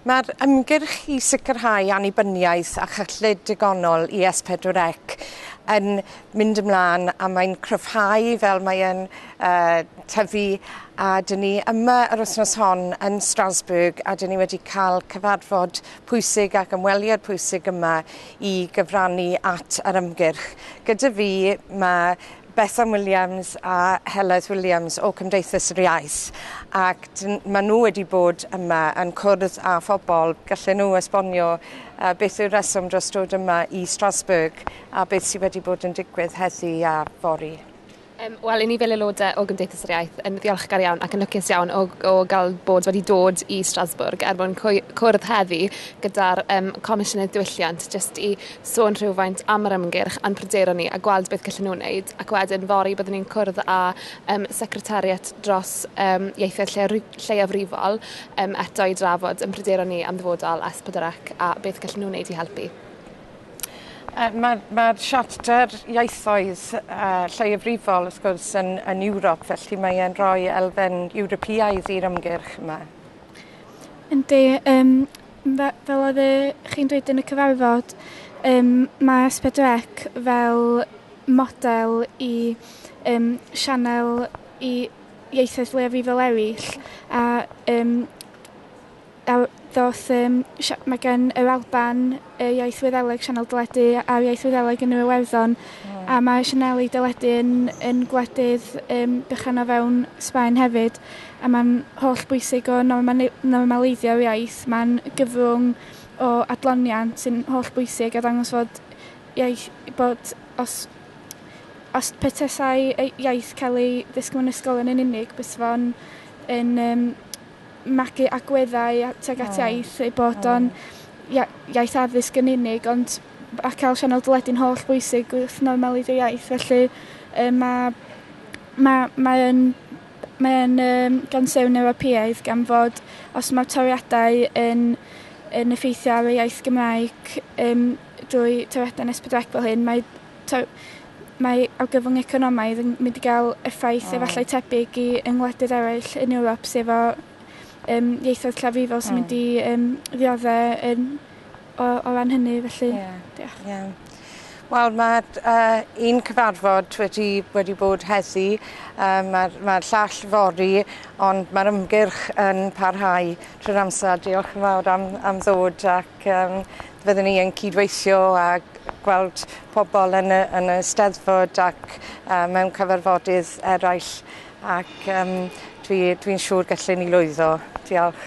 Mae'r ymgyrch i sicrhau annibyniaeth a chyllid digonol i S4C yn mynd ymlaen a mae'n cryfhau fel mae'n tyfu, a dyn ni yma yr wythnos hon yn Strasbourg a dyn ni wedi cael cyfarfod pwysig ac ymweliad pwysig yma i gyfrannu at yr ymgyrch. Gyda fi mae Bethan Williams a Heledd Williams o Cymdeithas yr Iaith, ac maen nhw wedi bod yma yn cwrdd â phobl. Gallen nhw esbonio beth yw'r reswm dros dod yma i Strasbourg a beth sydd wedi bod yn digwydd heddi a fory. Wel, i ni fel aelodau o Gymdeithas yr Iaith yn ddiolchgar iawn ac yn lwcus iawn o gael bod wedi dod i Strasbourg er mwyn cwrdd heddi gyda'r Comisiynydd Diwylliant jyst i sôn rhywfaint am yr ymgyrch a'n pryderon ni a gweld beth gallen nhw wneud, ac wedyn fory byddwn ni'n cwrdd â Secretariat dros ieithoedd lleiafrifol eto i drafod yn pryderon ni am ddyfodol S4C a beth gallen nhw wneud i helpu. Mae'r siarter ieithoedd lleiafrifol wrth gwrs yn Ewrop, felly mae'n rhoi elfen Ewropeaidd i'r ymgyrch yma. Yndi, fel oedd chi'n dweud yn y cyfarfod, mae S4C fel model i sianel i ieithoedd leiafrifol eraill, a ddoth, mae gen yr Alban y iaith Wyddeleg, sianel deledu a'r iaith Wyddeleg yn yr Iwerddon, a mae sianeli deledu yn gwledydd bychan o fewn Sbaen hefyd, a mae'n holl bwysig o normaleiddio'r iaith. Mae'n gyfrwng o adloniant sy'n holl bwysig a dangos fod iaith, bod os petasai iaith cael ei ddysgu mewn ysgolion yn unig, bys fo'n yn magu agweddau tuag at iaith, ei bod o'n iaith addysg yn unig, ond a cael sianel deledu'n holl bwysig wrth normaleiddio iaith. Felly mae'n gonsern Ewropeaidd, gan fod os mae toriadau yn effeithio ar y iaith Gymraeg drwy toriadau yn S4C fel hyn, mae argyfwng economaidd yn mynd i gael effaith efallai tebyg i yng ngwledydd eraill yn Ewrop, sef o ieithoedd lleafrifol sy'n mynd i ddioddef o ran hynny, felly diolch. Yeah. Wel, mae un cyfarfod wedi bod heddi, mae'r llall fory, ond mae'r ymgyrch yn parhau trwy'r amser. Diolch yn fawr am ddod, ac fyddwn ni yn cydweithio a gweld pobl yn y Steddfod ac mewn cyfarfodydd eraill, ac dwi'n siŵr gallwn ni lwyddo. Diolch.